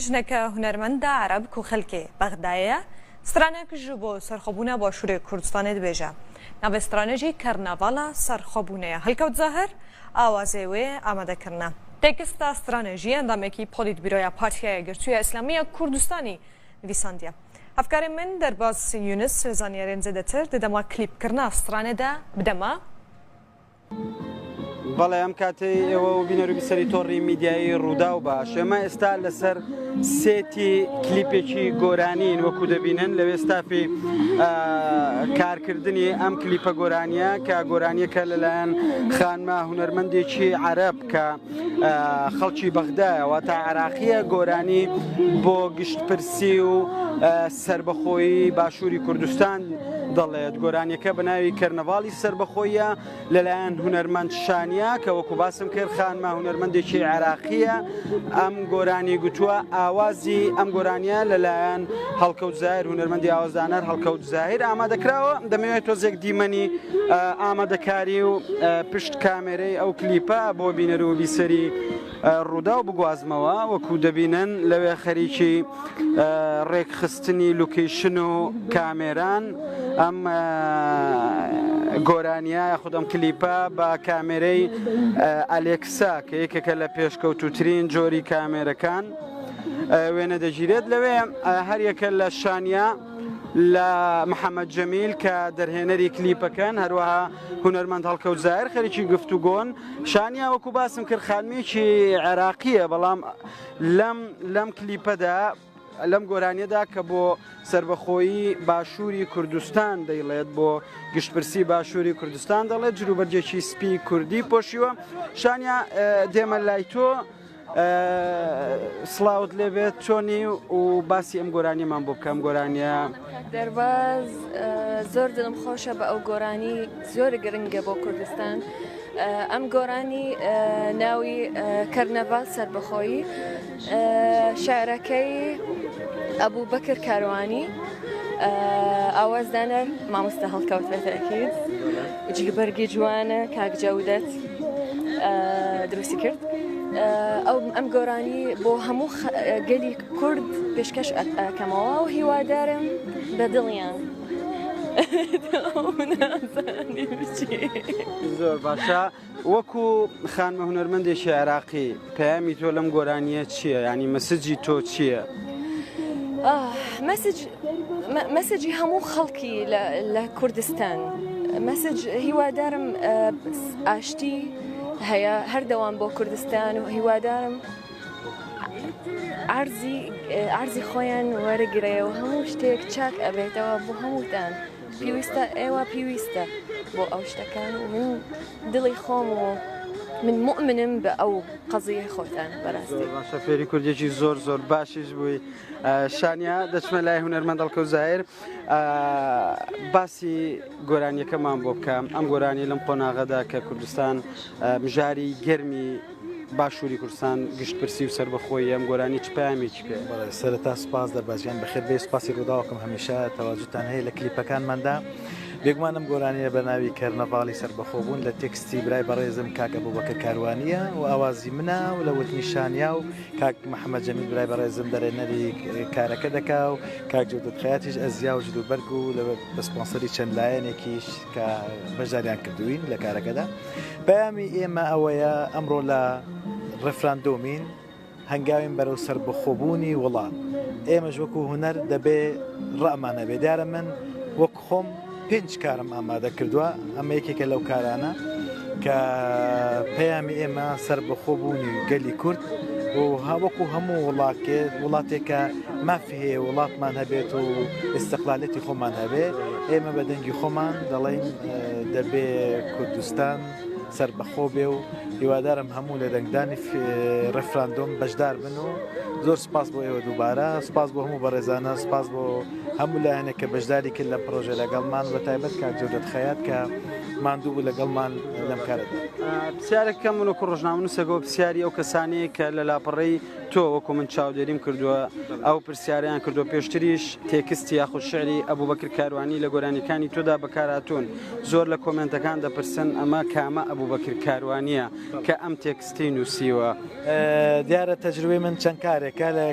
Jineke hunermenda Ereb ku xelkê Bexdayê ye, stranek ji bo serxwebûna Başûrê Kurdistanê dibêje. Navê stranê jî Kernavala Serxwebûnê ye. Helkewt Zahir awazê wê amade kirine. Teksta stranê jî endamekî Polîtbîroya Partiya Yekgirtûya Îslamî ya Kurdistanî nivîsandiye. Hevkarê min Derbaz Yûnis zanyarên zêdetir di dema klîpkirina stranê de bi me. بەڵێ ئەم کاتەی ئێوە و بینەر و بیسەری تۆڕی میدیایی ڕووداو باش ئێمە ئێستا لەسەر سێتی کلیپێکی گۆرانین وەکو دەبینن لەوێ ستافی کارکردنی ئەم کلیپە گۆرانیە کە گۆرانیەکە لەلایەن خانمە هونەرمەندێکی عەرەب کە خەڵکی بەغدایە واتە عراقیە گۆرانی بۆ گشتپرسی و سربەخۆیی باشووری کوردستان دەڵێت گۆرانیەکە بە ناوی کەرنەڤاڵی سەربەخۆیە لەلایەن هونەرمەند شانیا کە وەکو باسم کرد خانمە هونەرمەندێکی عێراقیە ئەم گۆرانی گوتووە ئاوازی ئەم گۆرانیە لەلایەن هەڵکەوت زاهر هونەرمەندی ئاوازدانەر هەڵکەوت زاهر ئامادەکراوە دەمەوێت تۆزێک دیمەنی ئامادەکاری و پشت کامێرەی ئەو کلیپە بۆ بینەر و بیسەری ڕووداو بگوازمەوە وەکو دەبینن لەوێ خەریکی ڕێکخستنی لوکیشن و کامێران ئەم گۆرانیە یاخود ئەم کلیپە بە کامێرەی ئەلێکسا کە یەکێکە لە پێشکەوتوترین جۆری کامێرەکان وێنە دەگیرێت لەوێ هەریەکە لە شانیا لە محەممەد جەمیل کە دەرهێنەری کلیپەکەن هەروەها هونەرمەند هەڵکەوت زاهر خەریکی گفتوگۆن شانیا وەکو باسم کرد خانمێکی عێراقیە بەڵام لەم لەم کلیپەدا لەم گۆرانیەدا کە بۆ سربەخۆیی باشووری کوردستان دەیڵێت بۆ گشتپرسی باشووری کوردستان دەڵێت جلوبەرگێکی سپی کوردی پۆشیوە شانیا دێمە لای تۆ سڵاوت لێبێت چۆنی و باسی ئەم گۆرانیمان بۆ بکەم گۆرانیە دەرباز زۆر دڵم خۆشە بە ئەو گۆرانی زۆر گرنگە بۆ کوردستان ئەم گۆرانی ناوی کەرنەڤال سەربەخۆیی شعرەکەی ئەبوو بەکر کاروانی ئاوازدانەر مامۆستا هەڵکەوت بەتەکید جلوبەرگی جوانە کاک جەودەت دروستی کرد ئەو ئەم گۆرانی بۆ هەموو گەلی کورد پێشکەش ئەکەمەوە و هیوادارم بە دڵیان زۆر باشە وەکو خانمە هونەرمەندێکی عێراقی پەیامی تۆ لەم گۆرانیە چییە ینی message ی تۆ چییە؟ message message ی هەموو خەڵکی لە کوردستان message هیوادارم ئاشتی هەیە هەردەوام بۆ کوردستان و هیوادارم عرضی عرضی خۆیان وەرگرێ و هەموو شتێک چاک ئەبێتەوە بۆ هەمووتان پێویستە ئێوە پێویستە بۆ ئەو شتەکان و من دڵی خۆم و من مؤمنم بە ئەو قەزیەی خۆتان بەڕاستی. باشە فێری کوردێکی زۆر زۆر باشیش بووی شانیا دەچمە لای هونەرمەند هەڵکەوت زاهیر باسی گۆرانیەکەمان بۆ بکە ئەم گۆرانی لەم قۆناغەدا کە کوردستان مژاری گەرمی باشووری کوردستان گشتپرسی و سەربەخۆیی ئەم گۆرانی چ پەیامێکی پێ؟ بەڵێ سەرەتا سوپاس دەربازگیان بەخێر بێی سوپاسی ڕووداوەکەم هەمیشە تەواجودتان هەیە لە کلیپەکانماندا بێگومان ئەم گۆرانیە بە ناوی کەرنەڤاڵی سەربەخۆبوون لە تێکستی برای بەڕێزم کاک ئەبوبەکر کاروانیە و ئاوازی منە و لە وتنی شانیا و کاک محەمەد جەمیل برای بەڕێزم دەرێنەری کارەکە دەکا و کاک جەودەت خەیاتیش ئەزیا و جلوبەرگ و لە بە سپۆنسەری چەند لایەنێکیش کە بەشداریان کردووین لە کارەکەدا پەیامی ئێمە ئەوەیە ئەمڕۆ لە ڕێفراندۆمین هەنگاوین بەرەو سەربەخۆبوونی وڵات ئێمەش وەکو هونەر دەبێ ڕەئمان هەبێ دیارە من وەک خۆم پێنج کارم ئامادە کردووە ئەمە یەکێکە لەو کارانە کە پەیامی ئێمە سەربەخۆبوونی گەلی کورد و هاوەکو هەموو وڵاتێک وڵاتێکە مافی هەیە وڵاتمان هەبێت و ئیستقلالەتی خۆمان هەبێ ئێمە بە دەنگی خۆمان دەڵێین دەبێ کوردستان سەربەخۆ بێ و هیوادارم هەموو لە دەنگدانی ڕێفراندۆم بەشدار بن و زۆر سپاس بۆ ئێوە دووبارە سپاس بۆ هەموو بەڕێزانە سپاس بۆ هەموو لایەنێک کە بەشداری کرد لەم پرۆژە لەگەڵمان بە تایبەت کاک جەودەت خەیات کە ماندوو بوو لەگەڵمان لەم کارەدا. پرسیارێک بکەم من وەکو ڕۆژنامەنووسێکەوە پرسیاری ئەو کەسانەیە کە لە لاپەڕەی تۆ وەکو من چاودێریم کردووە ئەو پرسیارەیان کردووە پێشتریش تێکستی یاخود شعری ئەبوبەکر کاروانی لە گۆرانیەکانی تۆدا بەکارهاتوون زۆر لە کۆمێنتەکان دەپرسن ئەمە کامە ئەبوبەکر کاروانیە کە ئەم تێکستەی نووسیوە؟ دیارە تەجروبەی من چەند کارێکە لە.